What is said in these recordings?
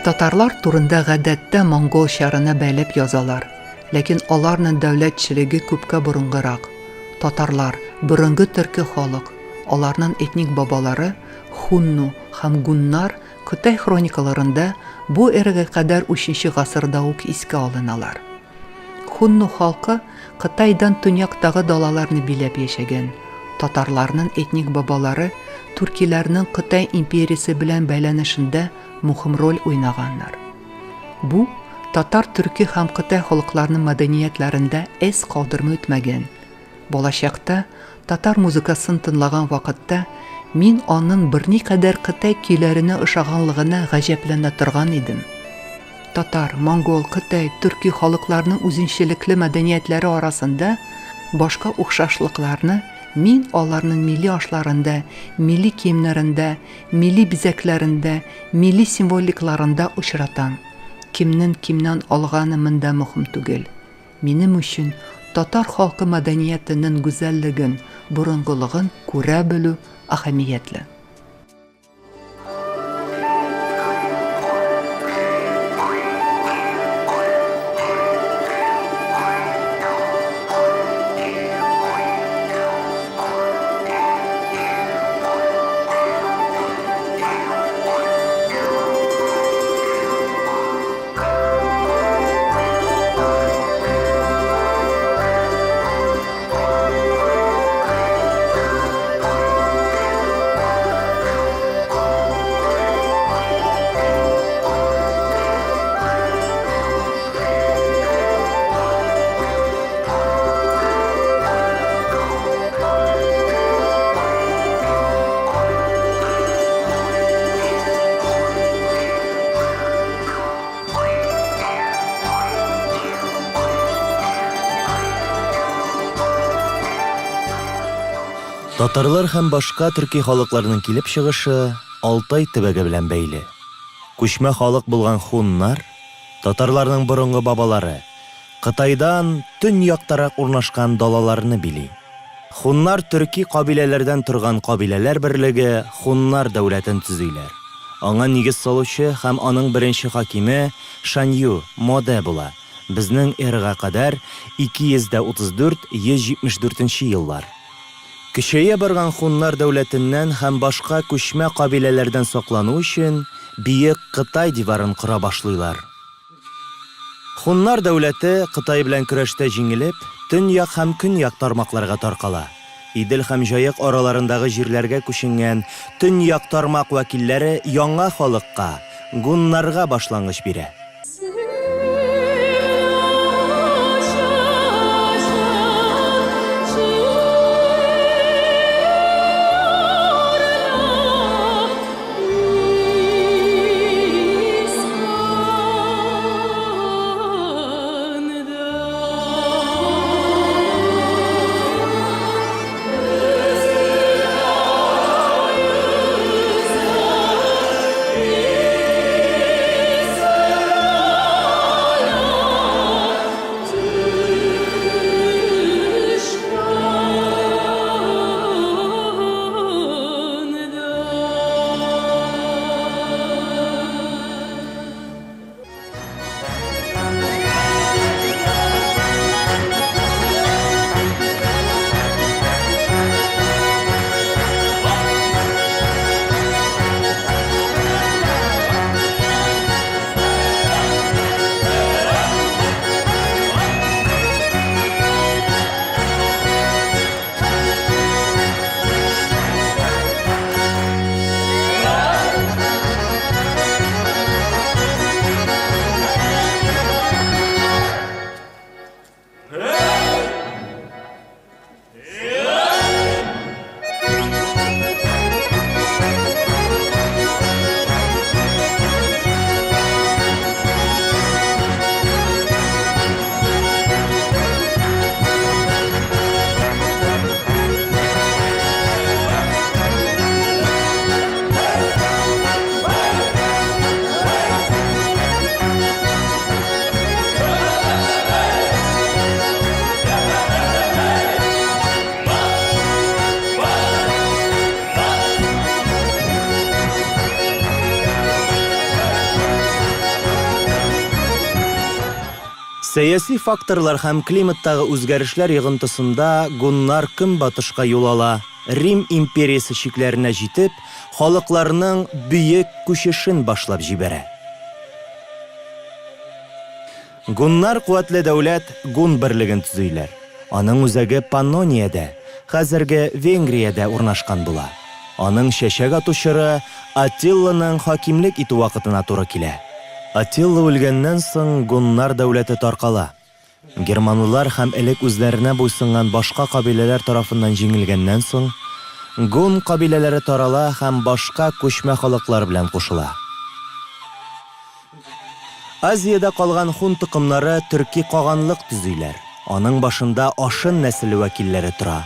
Татарлар турында гадәттә монгол чарына бәйләп язалар. Ләкин аларның дәүләтчелеге күпкә борынгырак. Татарлар, борынгы төрки халык. Аларның этник бабалары, хунну һәм гуннар Кытай хроникаларында бу эрага кадәр өченче гасырда ук искә алыналар. Хунну халкы Кытайдан төньяктагы далаларны биләп яшәгән. Татарларның этник бабалары төркиләрнең Кытай империясе белән бәйләнешендә мөһим роль уйнаганнар. Бу, татар, төрки һәм кытай халыкларының мәдәниятләрендә эз калдырмый үтмәгән. Балачакта татар музыкасын тынлаган вакытта мин аның берникадәр кытай көйләренә ошаганлыгына гаҗәпләнә торган идем. Татар, монгол, кытай, төрки халыкларының үзенчәлекле мәдәниятләре арасында башка охшашлыкларны мин аларның милли ашларында, милли киемнәрендә, милли бизәкләрендә, милли символикларында очратам. Кемнең кемнән алганы монда мөһим түгел. Минем өчен татар халкы мәдәниятенең гүзәллеген, борынгылыгын күрә белү әһәмиятле. Татарлар һәм башка төрки халыкларның килеп чыгышы Алтай төбәге белән бәйле. Күчмә халык булган хуннар, татарларның борынгы бабалары, Кытайдан төньяктарак урнашкан далаларны били. Хуннар төрки кабиләләрдән торган кабиләләр берлеге Хуннар дәүләтен төзиләр. Аңа нигез салучы һәм аның беренче хакиме Шанью, Модэ була, безнең эрага кадәр 234, 174 нче еллар. Көчәя барган хуннар дәүләтеннән һәм башка күчмә кабиләләрдән саклану өчен Биек Кытай диварын кора башлыйлар. Хуннар дәүләте, Кытай белән көрәштә җиңелеп, төньяк һәм көньяк тармакларга таркала. Идел һәм Җаек араларындагы җирләргә күченгән төньяк тармак вәкилләре яңа халыкка, гуннарга башлангыч бирә. Сәяси факторлар һәм климаттагы үзгәрешләр йогынтысында гуннар көнбатышка юл ала, Рим империясе чикләренә җитеп, халыкларның бөек күчешен башлап җибәрә. Гуннар куәтле дәүләт Гун берлеген төзиләр. Аның үзәге Паннониядә, хәзерге Венгриядә урнашкан була. Аның чәчәк ату чоры Атилланың хакимлек итү вакытына туры килә. Атилла үлгәннән соң гуннар дәүләте таркала. Германлылар һәм элек үзләренә буйсынган башка кабиләләр тарафыннан җиңелгәннән соң, гун кабиләләре тарала һәм башка күчмә халыклар белән кушыла. Азиядә калган хун токымнары төрки каганлык төзиләр. Аның башында Ашын нәселе вәкилләре тора.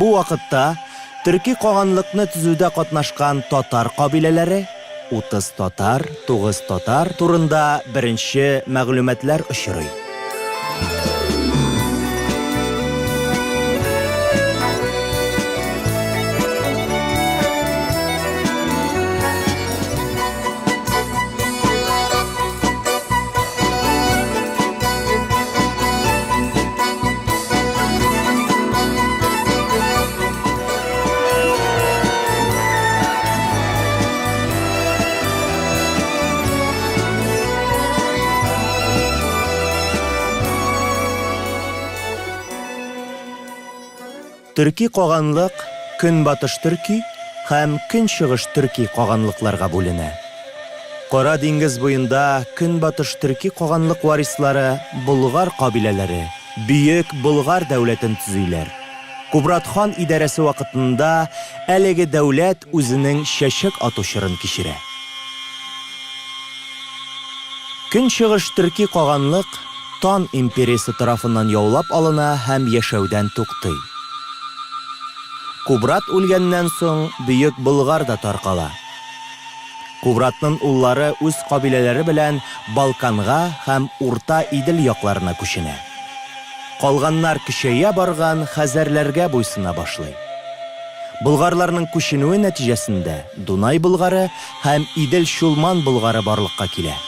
Бу вакытта төрки каганлыкны төзүдә катнашкан татар кабиләләре, 30 татар, 9 татар, турында беренче мәгълүматлар очрый. Төрки каганлык Көнбатыш төрки һәм Көнчыгыш төрки каганлыкларга бүленә. Кара диңгез буенда Көнбатыш төрки каганлык варислары болгар кабиләләре Бөек Болгар дәүләтен төзиләр. Кубрат хан идарәсе вакытында әлеге дәүләт үзенең чәчәк ату чорын кичерә. Көнчыгыш төрки каганлык Тан империясе тарафыннан яулап алына һәм яшәүдән туктый. Кубрат үлгәннән соң Бөек Болгар да таркала. Кубратнын уллары үз кабиләләре белән Балканга һәм Урта Идел якларына күченә. Калганнар көчәя барган хәзәрләргә буйсына башлый. Болгарларның күченүе нәтиҗәсендә Дунай Болгары һәм Идел-Чулман Болгары барлыкка килә.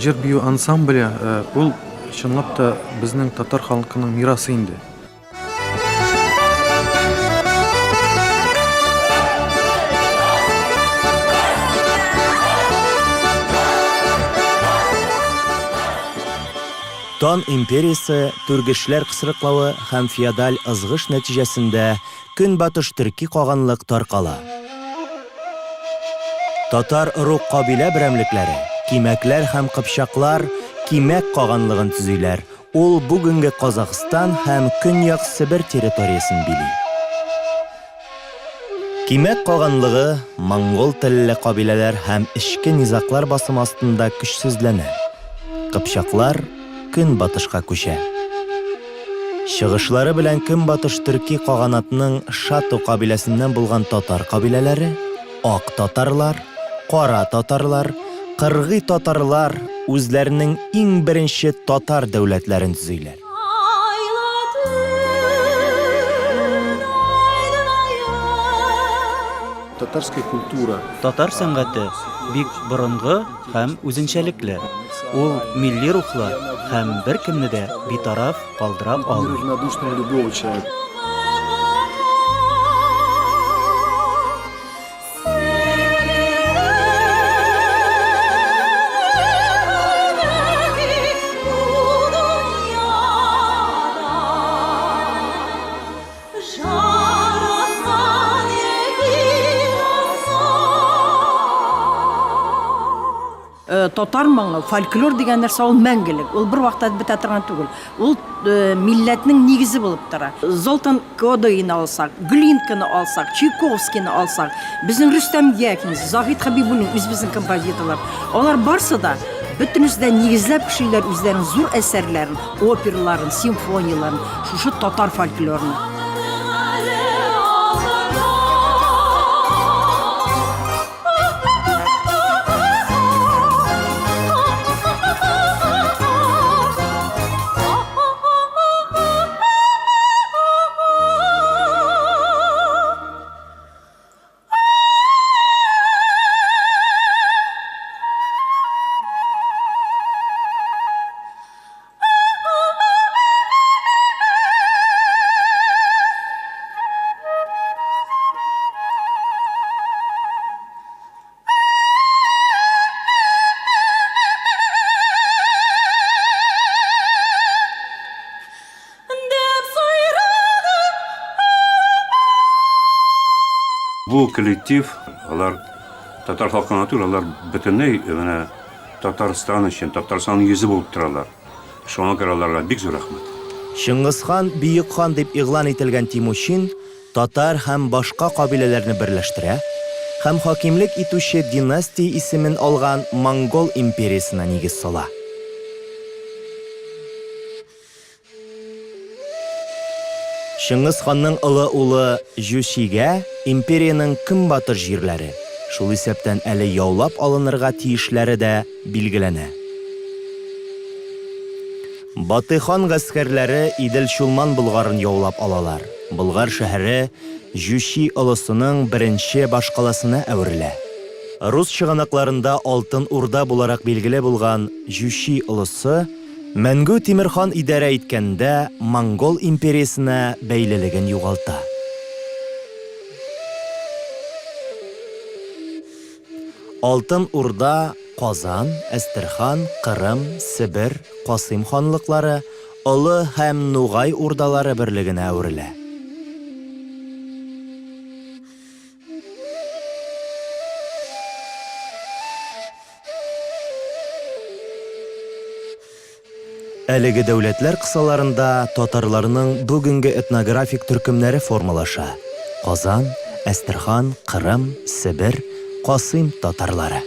Җыр бию ансамбле э, ул чынлап та безнең татар халкының мирасы инде. Тан империясе түргешләр кысрыклавы һәм феодаль ызгыш нәтиҗәсендә Көнбатыш төрки каганлык таркала. Татар ыруг-кабилә берәмлекләре, кимәкләр һәм кыпчаклар Кимәк каганлыгын төзиләр, Ул бүгенге Казахстан һәм Көньяк Себер территориясен били. Кимәк каганлыгы монгол телле кабиләләр һәм эчке низаглар басымы астында көчсезләнә. Кыпчаклар көнбатышка күчә. Чыгышлары белән көнбатыш төрки каганатның Шату кабиләсеннән булган татар кабиләләре, ак татарлар, кара татарлар, Кыргый татарлар үзләренең иң беренче татар дәүләтләрен төзиләр. Татарская культура. Татар сәнгате бик борынгы һәм үзенчәлекле. Ул милли рухлы һәм беркемне дә битараф калдыра алмый. Неравнодушного любого человека. Татар моңы, фольклор дигән нәрсә ул мәңгелек, ул бервакытта да бетә торган түгел. Ул милләтнең нигезе булып тора. Золтан Кодоины алсак, Глинканы алсак, Чайковскийны алсак, безнең Рөстәм Яхин, Заһид Хәбибуллин, үзебезнең композиторлар, алар барсы да, бөтенесе дә нигезләп эшлиләр үзләренең зур әсәрләрен, операларын, симфонияләрен, шушы татар фольклорына. Бу коллектив, алар татар халкына түгел, алар бөтенләй менә Татарстан өчен, Татарстанның йөзе булып торалар. Шуңа күрә аларга бик зур рәхмәт. Чыңгызхан бөек хан дип игълан ителгән Тимучин татар һәм башка кабиләләрне берләштерә һәм хакимлек итүче династия исемен алган Монгол империясенә нигез сала. Чыңгыз ханның олы улы Җүчигә империянең көнбатыш җирләре, шул исәптән әле яулап алынырга тиешләре дә билгеләнә. Батый хан гаскәрләре Идел-Чулман Болгарын яулап алалар. Болгар шәһәре Җүчи олысының беренче башкаласына әверелә. Рус чыганакларында Алтын Урда буларак билгеле булган Җүчи олысы Мәнгү Тимер хан идарә иткәндә Монгол империясенә бәйлелеген югалта. Алтын Урда Казан, Әстерхан, Кырым, Себер, Касыйм ханлыклары, Олы һәм Нугай урдалары берлегенә әверелә. Әлеге дәүләтләр кысаларында татарларның бүгенге этнографик төркемнәре формалаша, Казан, Әстерхан, Кырым, Себер, Касыйм татарлары.